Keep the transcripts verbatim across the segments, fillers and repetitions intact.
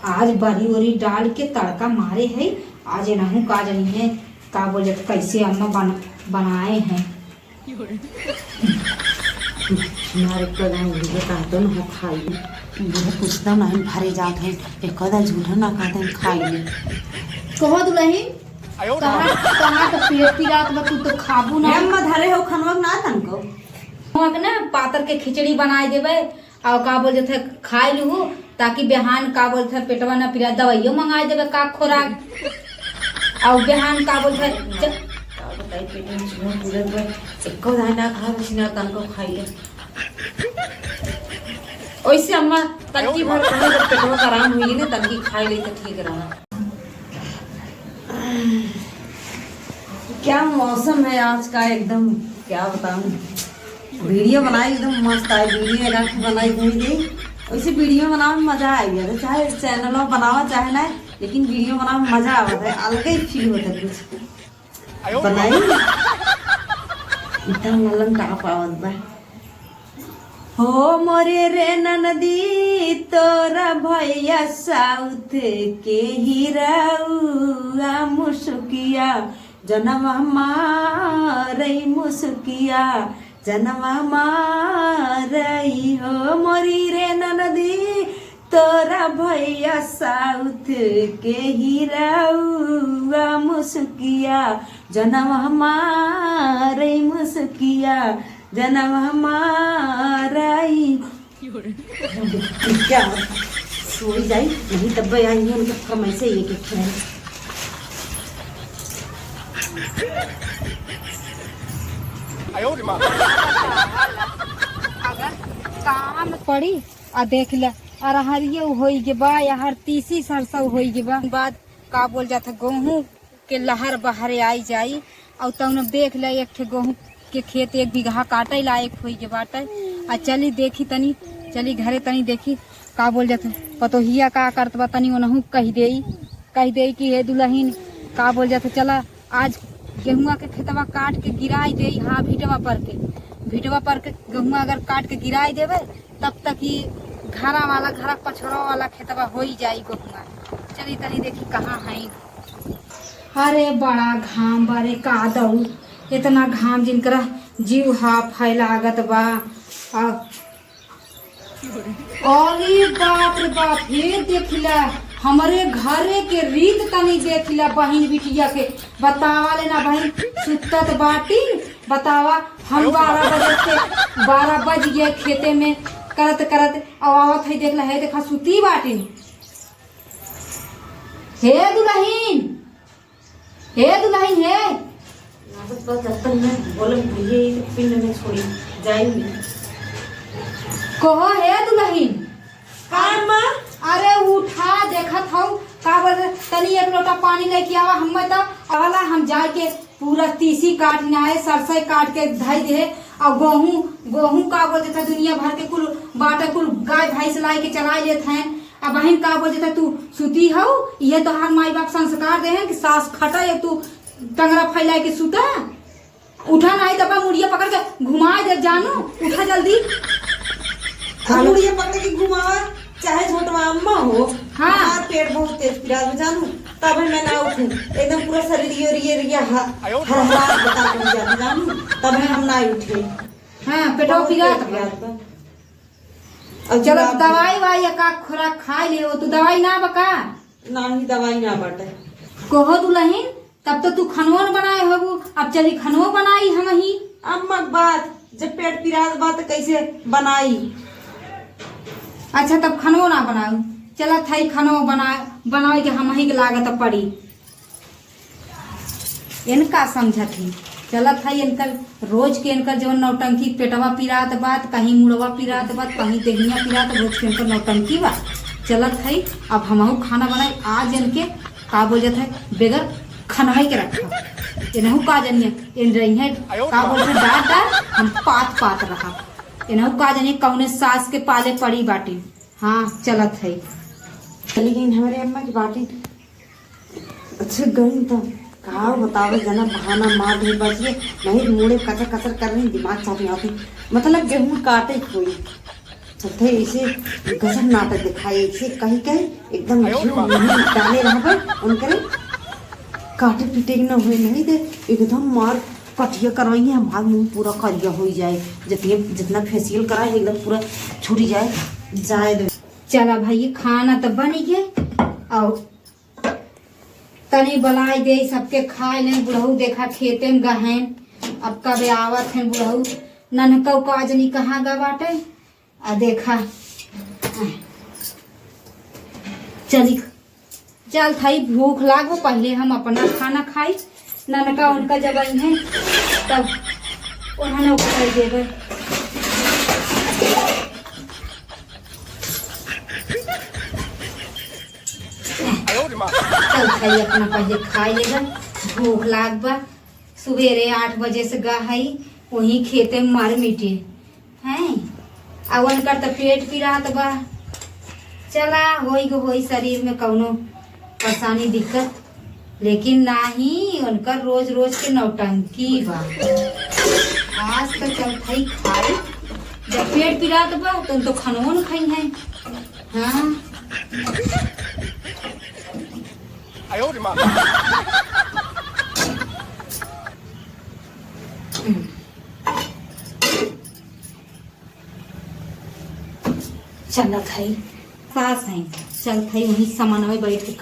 आज बरी ओरी डाल के तड़का मारे है। आज एनहू का जानी है, का बोल जात, कैसे अम्मा बन-, बनाए हैं। मारे कदा उनके कहते न हो खाई। मुझे कुछ तो नहीं भरे जात है, एक कदा झूठा ना कहते हैं खाई ले। कहो दुलहिन, कहाँ, कहाँ तो पेट पिरात बा, तू तो खाबू ना। अम्मा धरे हो खनवा ना तनको। खनवा के ना पातर के खिचड़ी बनाए देबे, और का बोल जात है, खाई लूहू, ताकि बिहान का बोल जात है, पेटवा ना पिरा, दवाइयो मंगाए देबे, का खोराक। और बिहान का बोल जात है, च- का बताई, पेट में चूहा कूदत बा, एको दाना ना खा, बस ना तनको खाई ले। ओइसे अम्मा, तनकी भर खाना, जब पेटवा का आराम होई ना, तनकी खाई ले तो ठीक रहा। क्या मौसम है आज का, एकदम क्या बताऊं। वीडियो बनाई एकदम मस्त आई, वीडियो लगा के बनाई कहीं दे। वैसे वीडियो बनावे में मजा आई है, चाहे चैनल बनावा चाहे ना, लेकिन वीडियो बनावे में मजा आवत है, अलग ही फील होता है कुछ। बनाई इतना मलन का पावत बा। हो मोरे रे ननदी, तोरा भैया साउथ के हीराउआ मुसुकिया, जनवा मारई मुसुकिया, जनवा मारई हो मोरी रे ननदी, तोरा भैया साउथ के हीराउआ मुसुकिया, जनवा मारई मुसुकिया, जनवा मारई। क्या? सोई जाई, नहीं तब आई है, उनके फरमाइश है, ये के खेल। काम पड़ी, आ देख ले, अरहरियो होई गे बा, यार तीसी सरसों होई गे बा। बाद का बोल जात है, गोहूँ के लहर बहरे आई जाई। और तौन देख ले, एक ठे गोहूँ के खेत एक बीघा काटे लायक होई गे बाटे। आ चली देखी तनी, चली घरे तनी देखी का बोल जात है, पतोहिया का करत बा, तनी ओनहू कह देई, कह देई कि हे दुलहिन, का बोल जात है, चला आज गेहुआ के खेतवा काट के गिराई देई। हाँ, भिटवा पर के, भिटवा पर के गेहुआ अगर काट के गिराई देबे, तब तक ही घरा वाला, घरा पछोरा वाला खेतवा होई जाई गेहुआ। चली तनी देखी कहाँ है। अरे बड़ा घाम बा रे, का दऊ, इतना घाम जिनकरा जीव हाफे लागत बा। आ, अरे बाप रे बाप, हे देखिला, हमरे घरे के रीत तनी देखिला बहिन बिटिया के। बतावा ले ना बहिन, सुतत बाटी, बतावा, हम बारह बजे से, बारह बज गया खेते में करत करत, अब आवत है, देखला, हे देखा, सुती बाटी। हे दुलहिन, हे दुलहिन, हे। लागत बा जब तक मैं बोलम भैया, ये तो पिंड में छोड़ी जाई नहीं। कहो, हे दुलहिन। हाँ, माँ। अरे उठा, देखत हऊ, का बोल, तनी एक लोटा पानी लेके आवा, हम्मे तो कहला हम जाए के पूरा तीसी काट लाए, सरसों काट के धई दे, और गोहूँ, गोहूँ का बोल देता, दुनिया भर के कुल बाटे, कुल गाय भैंस लाई के चराई लेत हैं। अब बहिन का बोल देता, तू सुती हऊ, ये तोहार माई बाप संस्कार दे हैं कि सास खटा या तू टंगरा फैलाए के सुता। उठा नहीं तो मुड़िया पकड़ के घुमा दे जानू, उठा जल्दी। हम मुड़िया पकड़ के घुमावा, चाहे छोटवा अम्मा हो, हाँ। हमार पेट बहुत तेज पिरात बा जानू, तब मैं ना उठूं, एकदम पूरा शरीर ये, ये, ये ह-, हरहरात बता बन जात जानू, तब हम ना उठे। हाँ, पेटवा बहुत पिरात तेज बा। पिरात बा। अब चलो, जुलाब दवाई वाई या का खुराक खाई ले, वो तू दवाई ना बका? नाही, दवाई ना बाटे। कहो दुलहिन, तब तो तू खनवा न बनाए होबू, अब चली खनवा बनाई हमही। अम्मा के बात, जब पेट पिरात बा त कैसे बनाई? अच्छा, तब खनवा ना बनाऊ, चलत हई खनवा बना, बनावे के हमही के लागत पड़ी। इनका समझत ही, चलत हई इनकर रोज के, इनकर जवन नौटंकी, पेटवा पिरात बात, कहीं मुड़वा पिरात बात, कहीं देहिया पिरात, रोज के इनकर नौटंकी बा। चलत हई, अब हमहू खाना बनाई, आज इनके का बोल जात है, बेगर खनवाई के रखा। इनहू का जनिए, इन रही है, का बोल जात है, डांट डांट, हम पात पात रहा। इनहू का जनिए, कौने सास के पाले पड़ी बाटी। हाँ, चलत है। चली गई हमारे अम्मा की बाटी। अच्छे गई तो का बतावे, जना बहाना मार दे बस ये, नहीं तो मुड़े कचर कचर कर रही, दिमाग साफ नहीं आती। मतलब गेहूं काटे कोई। चलते ऐसे गजब नाटक दिखाए, ऐसे कहीं कहीं एकदम घी मुंह डाले रहबे उनकरे, काटे पीटे के न होए नहीं दे, एकदम मार कटिया कराई है, हमार मुंह पूरा करिया हो जाए, जितने, जितना फेशियल कराए एकदम पूरा छूट जाए, जाए दे। चला भाई, खाना तो बन गए, और तनी बलाई दे सबके खाए लें। बुढ़ऊ देखा खेते में गहेन, अब कबे आवत हैं बुढ़ऊ, नन्हकऊ का जनी कहाँ गा बाटे। आ देखा, चली, चल थाई भूख लागो, पहिले हम अपना खाना खाई, ननका उनका जब आई हैं तब उन्होंने उठाई देबे। चल थाई अपना पहिले खाई लेबे, भूख लाग बा। सुबेरे आठ बजे से गा हई, वहीं खेते में मार मिटे हैं। आ उनकर त पेट पिरात बा। चला, होई गो होई शरीर में कौनो परेशानी, दिक्कत, लेकिन नाही, उनकर रोज रोज के नौटंकी बा। आज तो चल खाई खाई, जब पेट पिरात बा, तो, तो खनवो न खाई हैं। हाँ। चलत हई, सास हैं, चलत हई, वहीं सामान में बैठ के।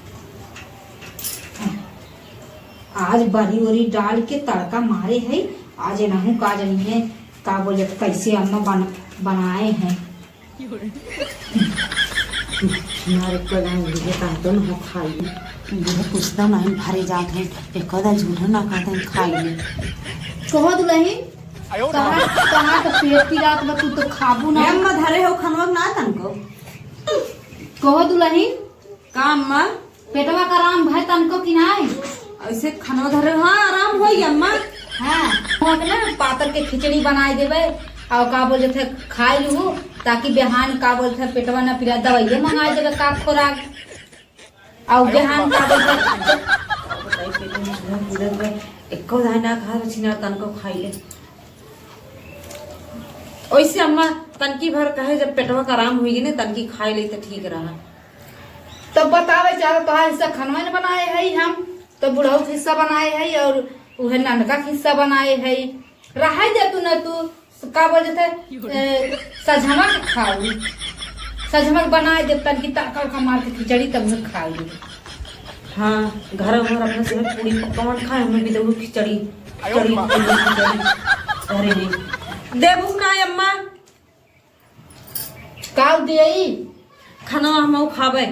आज बरी ओरी डाल के तड़का मारे है, आज एनहू का जनी है, का बोले, कैसे अम्मा बन-, बनाए हैं। मारे को जान लीजिए, कहा तो न हो खाई। मुझे कुछ तो नहीं भरे जात है, एक आधा झूठा ना कहते हैं खाई ले। कहो दुलही, कहा, कहा तो पेट पिरात बा, तू तो खाबू ना। ए अम्मा, धरे हो खनवा ना तनको। कहो दुलही। का अम्मा? पेटवा का आराम भय तनको कि नाय? ऐसे खनवा धरे, हाँ, आराम होई अम्मा। हाँ, हम अपने पातर के खिचड़ी बनाए देबे, और का बोलते थे, खाई लू, ताकि बिहान का बोलते थे, पेटवा ना पिरा, दवाइये मंगाए देबे, का खोराक। और बिहान का बोलते थे, बताई, पेट में झूला कूदत बा, एको दाना ना खा, छिना तनको खाई ले। ओइसे अम्मा तनकी भर कहे, जब पेटवा का आराम होई ने, तनकी खाई ले त ठीक रहा। तब बतावे चाहो, तोहार हिस्सा खनवा न बनाए हई हम, तो बुढ़ऊ के हिस्सा बनाए हई और उहे ननका के हिस्सा बनाए हई। रहे दे तू न, तू का बोल देते, ए, सजमा के खाऊ, सजमा के बनाए दे, तनकी तड़का उड़का मार के खिचड़ी तब उहे खाऊ। हाँ, घर घर अपने से पूरी पकवान खाए, हमें भी देबू खिचड़ी, खिचड़ी, खिचड़ी, खिचड़ी। अरे नहीं, देबू ना अम्मा। काउ देई? खाना हम खाबे।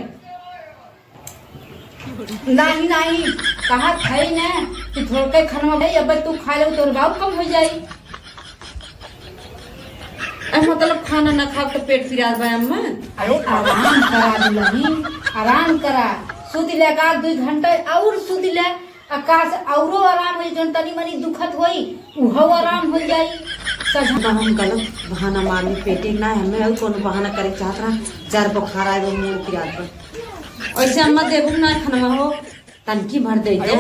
नहीं, नहीं, कहा खाई ना कि थोड़के खाना भाई, अब तू खा ले, तोर बाबू कम हो जाई। ए, मतलब खाना ना खाब तो पेट पिरात बा अम्मा? अरे आराम करा दुलही, आराम करा। सूत ले एक आध दुई घंटा और सूत ले, आकाश औरो आराम होई, जौन तनी मनी दुखत होई, उहो आराम हो जाई। सजन तो हम गलत बहाना मारली, पेटे ना हमें और कोनो बहाना करे चाहत रहा, जर बुखार आए वो मुंह पिरात बा। ऐसे अम्मा देबू ना खनवा हो, तनकी भर दे दे।